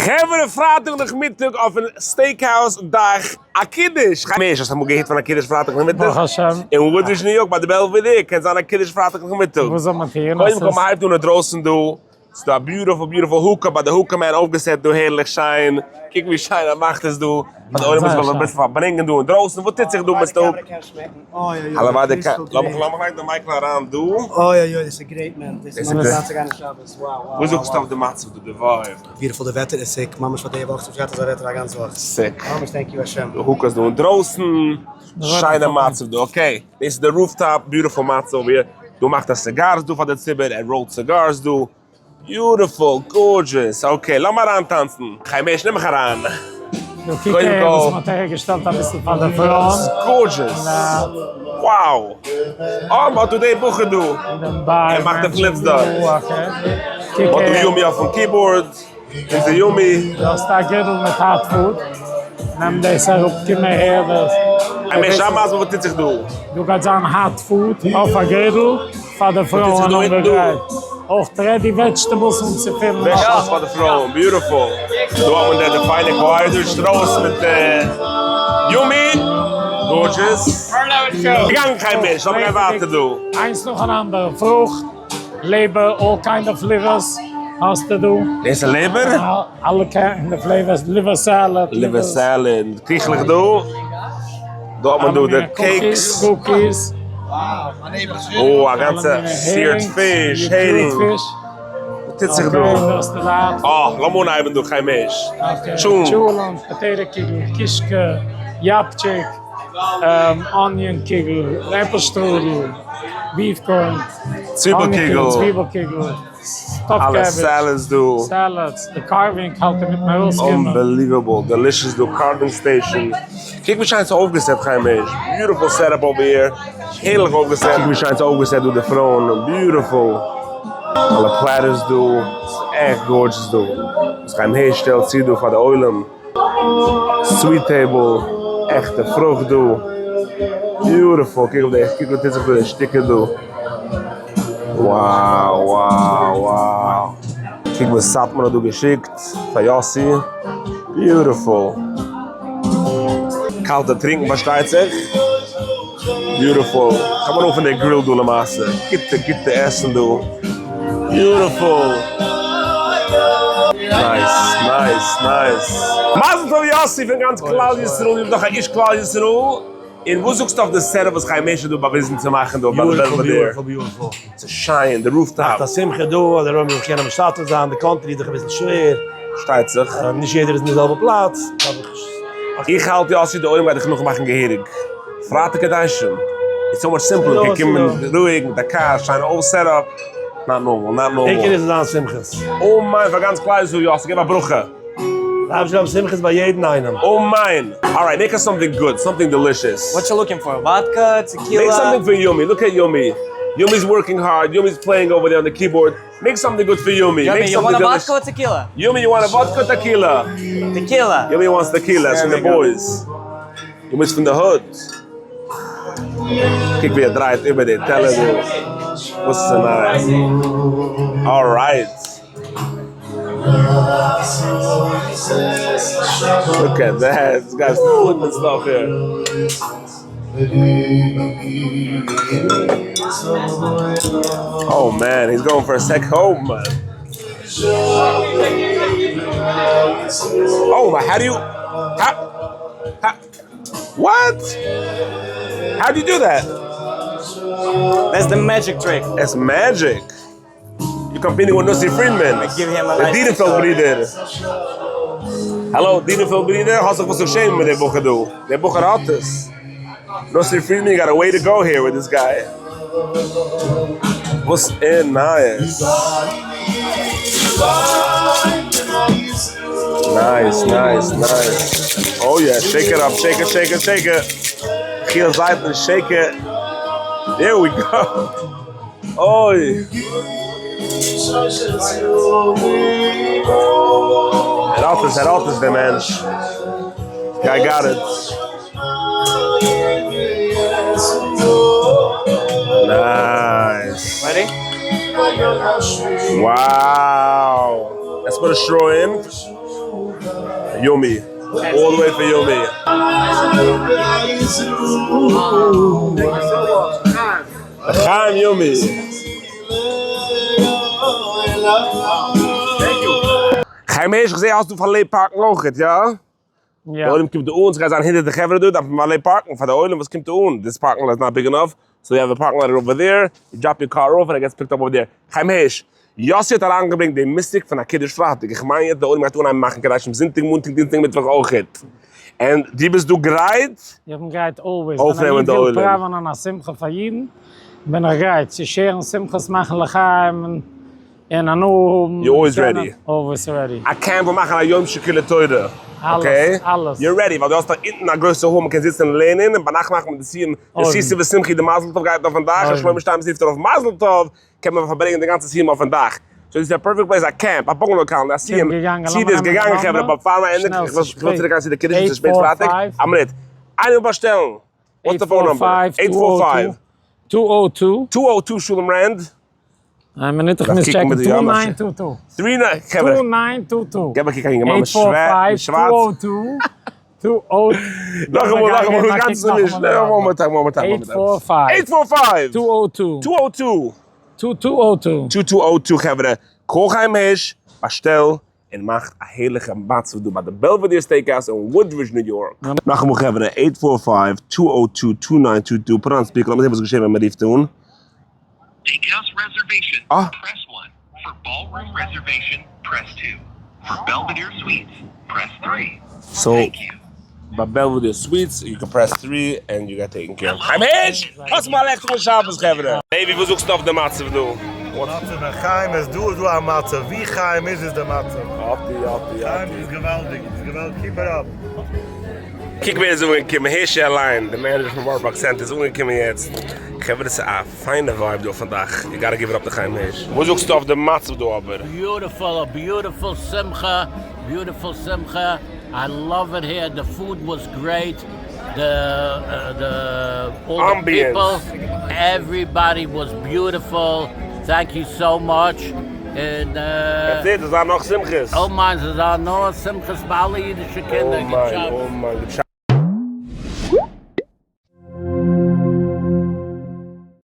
חברה פרייטאג נאכמיטאג אויפן steak house דאך א קידוש! חיים הערש האסט אמאל געהערט פון א קידוש פרייטאג נאכמיטאג? ברוך השם. אין וואודרידזש ניו יארק ביי די בעלוועדעיר קען זיין א קידוש פרייטאג נאכמיטאג. וואס זאל מען טוען? קודם כל מ'הייבט אן אינדרויסן דא, ס'איז דא א beautiful beautiful hookah ביי די hookah man אויפגעסעט דא הערליך שיין, קוק ווי שיין ער מאכט עס דא, פאר די עולם וואס וויל אביסל פארברענגען דא אינדרויסן, וואס טוט זיך דא מיסטער hook? הלוואי די קע. לאמיך לאמיך לייגן די mic ל אריין דא. אוי אוי אוי דאס איז great מען, דאס איז ממש צייט צו גיין אין שבת, wow wow. וואס זאגסטו אויף די מצב דא, די vibe? Beautiful די וועטער איז sick, ממש פאר די וואך, ס'האט נישט געהאט אזא וועטער א גאנץ וואך. Sick. ממש thank you השם. די hookah איז דא אינדרויסן, שיינע מצב דא, okay. דאס איז די rooftop, beautiful מצב ווי דא מאכט ער cigars דא פאר די ציבור, ער roll ט cigars דא. Beautiful, gorgeous, okay, לאמיר אריינטאנצן. חיים הערש נעם מיך אריין. דא קוק אהער וואס מ'האט אהערגעשטעלט אביסל פאר די פרויען. Gorgeous! Wow! אה, מ'האט דא די בחור דא. ער מאכט די flips דארט. מ'האט דא יומי אויפן keyboard. אונזער יומי. דו האסט א griddle מיט hot food. נעם דאס אראפ, קום אהער. חיים הערש זיי מסביר וואס טוט זיך דא. דא גייט זיין hot food אויף א griddle פאר די פרויען אנגעגרייט. אויך ready vegetables אנצופילן. Vegetables פאר די פרויען, beautiful. דא האט מען די פיינע choir שטרויס מיט יומי, gorgeous. געגאנגען חיים הערש, לאמיר גיין ווייטער דא. איינס נאכן אנדערן, פרוכט, לעבער, all kind of livers האסטו דא. דאס איז לעבער? אלע kind of flavors, liver salad. Liver salad, קיכלעך דא. דא האט מען דא די cakes. Cookies. אוי א גאנצע seared fish, הערינג. וואס טוט זיך דא? אה, לאמיר אנהייבן דא חיים הערש. טשולענט, potato קיגל, קישקע, יאפטשיק, onion קיגל, apple strudel, beef corn, צוויבל קיגל, צוויבל קיגל. אלע salads דא. Salads, די carving האלט אינמיטן ארויסקומען. Unbelievable, delicious דא, carving station. קוק ווי שיין ס'איז אויפגעסעט חיים הערש, beautiful setup over here, הערליך אויפגעסעט. קוק ווי שיין ס'איז אויפגעסעט דא די פרויען, beautiful. אלע platters דא, ס'איז עכט gorgeous דא. וואס חיים הערש שטעלט צו דא פאר די עולם. Sweet table, עכטע פרוכט דא, beautiful, קוק אויף די, קוק וואס טוט זיך דא, די שטיקער דא, wow wow wow, קוק וואס סאטמאר האט דא געשיקט פאר יאסי, beautiful, קאלטע טרינקן פארשטייט זיך, beautiful, כאפ אן פון די grill דא למעשה, גוטע גוטע עסן דא, beautiful. Nice nice nice. מזל טוב יאסי פון גאנץ כלל ישראל, דו ביסט דאך א איש כלל ישראל, און וואס זאגסטו אויף די setup וואס חיים הערש האט דא באוויזן צו מאכן דא ביי די בעלוועדעיר? Beautiful beautiful. ס'איז שיין, די rooftop. מאכט א שמחה דא, דער עולם זאל זיך קענען משתתף זיין, די קאנטרי איז דאך אביסל שווער. פארשטייט זיך. נישט יעדער איז אין די זעלבע פלאץ. איך האלט יאסי די עולם גייט דיך נאכמאכן געהעריג. פרייטאג קדשים איז so much simpler, קען קומען רואיג מיט א קאר, שיין אויף setup. Not normal, not normal. עיקר איז זיין שמחות. אמן פאר גאנץ כלל ישראל יאסי, געב א ברכה. דארף זיין שמחות ביי יעדן איינעם. אמן! Alright, make us something good, something delicious. What you looking for? Vodka, tequila? Make something for Yumi, look at Yumi. Yumi's working hard, Yumi's playing over there on the keyboard. Make something good for Yumi. Yumi, Make you want something a delicious. vodka or tequila? Yumi, you want a vodka or tequila? Tequila. Yumi wants tequila, it's from the boys. Yumi's from the hood. קוק ווי ער דרייט איבער די טעלער דא. וואס איז נייעס? Alright. Look at that, this guy's flipping stuff here. Oh man, he's going for a sec home, man. Oh my, how do you, how, how, what? How do you do that? That's the magic trick. That's magic. You're competing with Nussi Friedman. Give him a The nice Dienenfeld Brüder. Hallo, Dienenfeld Brüder. Hast du was zu schämen mit dem Bucher du? Der Bucher hat es. Nussi Friedman, you got a way to go here with this guy. What's in nice? Nice, nice, nice. Oh yeah, shake it up, shake it, shake it, shake it. Giel Zeitman, shake it. There we go. Oy. Het altijd, het altijd de mens. Guy got it. Nice. Ready? Wow. Let's put a straw in. Yummy. All the way for Yummy. לחיים Yummy. חיים הערש, איך זעה האסט דא valet parking אויכעט, יא? יא. די עולם קומט דא אן, ס'גייט זיין הונדערטער חברה דא, דארף מען valet park ן, פאר די עולם וואס קומט דא אן, this parking lot is not big enough, so you have a parking lot over there, you drop your car off and it gets picked up over there. חיים הערש, יאסי האט אריינגעברענגט די מושג פון א קידוש פרייטאג, איך מיין יעצט די עולם גייט אנהייבן מאכן קידושים זונטאג מאנטאג דינסטאג מיטוואך אויכעט, און דו ביסט דא גרייט? איך בין גרייט always, ווען א אויפנעמען איד די וויל עולם. פראווענען א שמחה פאר אידן, בין איך גרייט צו share ן שמחות, מאכן לחיים און און הנאה האבן. You're always ready. Always ready. א camp וויל מאכן א יום שכולו תורה. Okay? אלעס, אלעס. You're ready, ווייל דו האסט דאך אונטן א גרויסע hall, מ'קען זיצן און לערנען, און ביינאכט מאכט מען די סיום, די שישי ושמחי, די מזל טוב גייט אויפן דאך, און שלמה שטיינמעץ רופט ארויף מזל טוב, קען מען פארברענגען די גאנצע סיום אויפן דאך. So דאס איז א perfect place, א camp, א bungalow colony, א סיום. סיום איז געגאנגען חברה, but פאר מיר ענדיגן, איך וויל צוריק גיין צו די קידוש, עס איז שפעט פרייטאג, א מינוט, איינער וויל באשטעלן? What's the phone number? Eight four five. 202. 202 שלום רענד. איין מינוט איך מוז check ן. Two nine two two. Three nine, חברה. Two nine two two. געב א קוק אהין, ממש שווארץ. Eight four five, two o two, two o. נאכאמאל, נאכאמאל, דאס גאנצע נישט. מאמענט, מאמענט, מאמענט. Eight four five. Eight four five. Two o two. Two o two. Two two o two. Two two o two, חברה. Call חיים הערש, באשטעל און מאכט א הערליכע מצב דא ביי די Belvedere Steakhouse אין וואודרידזש ניו יארק. נאכאמאל חברה, eight four five, two o two, two nine two two, put on speaker, לאמיר זען וואס געשעט ווען מען רופט אן. Steakhouse reservation, אה. Press one. For ballroom reservation, press two. For Belvedere Suites, press three. So, Thank you. ביי Belvedere Suites, you can press three and you get taken care of. חיים הערש! האסט מיר א לעכטיגן שבת חברה! לוי וואס זאגסטו אויף די מצב דא? מצב ווען חיים איז דא איז דא א מצב, ווי חיים איז איז די מצב. אפטי אפטי חיים איז געוואלדיג, איז געוואלדיג, keep it up. קוק ווער איז אנגעקומען, הערשי אליין, די manager פון Warburg Center איז אנגעקומען יעצט. חברה ס'איז א פיינע vibe דא אויפן דאך, you gotta give it up to חיים הערש. וואס זאגסטו אויף די מצב דא אבער? Beautiful, a beautiful שמחה, beautiful שמחה, I love it here, the food was great, the the all the people, everybody was beautiful, thank you so much, און. That's it, עס זיין נאך שמחות. אמן, ס'זאל נאר שמחות ביי אלע אידישע קינדער, גוט שבת. אמן, אמן, גוט שבת.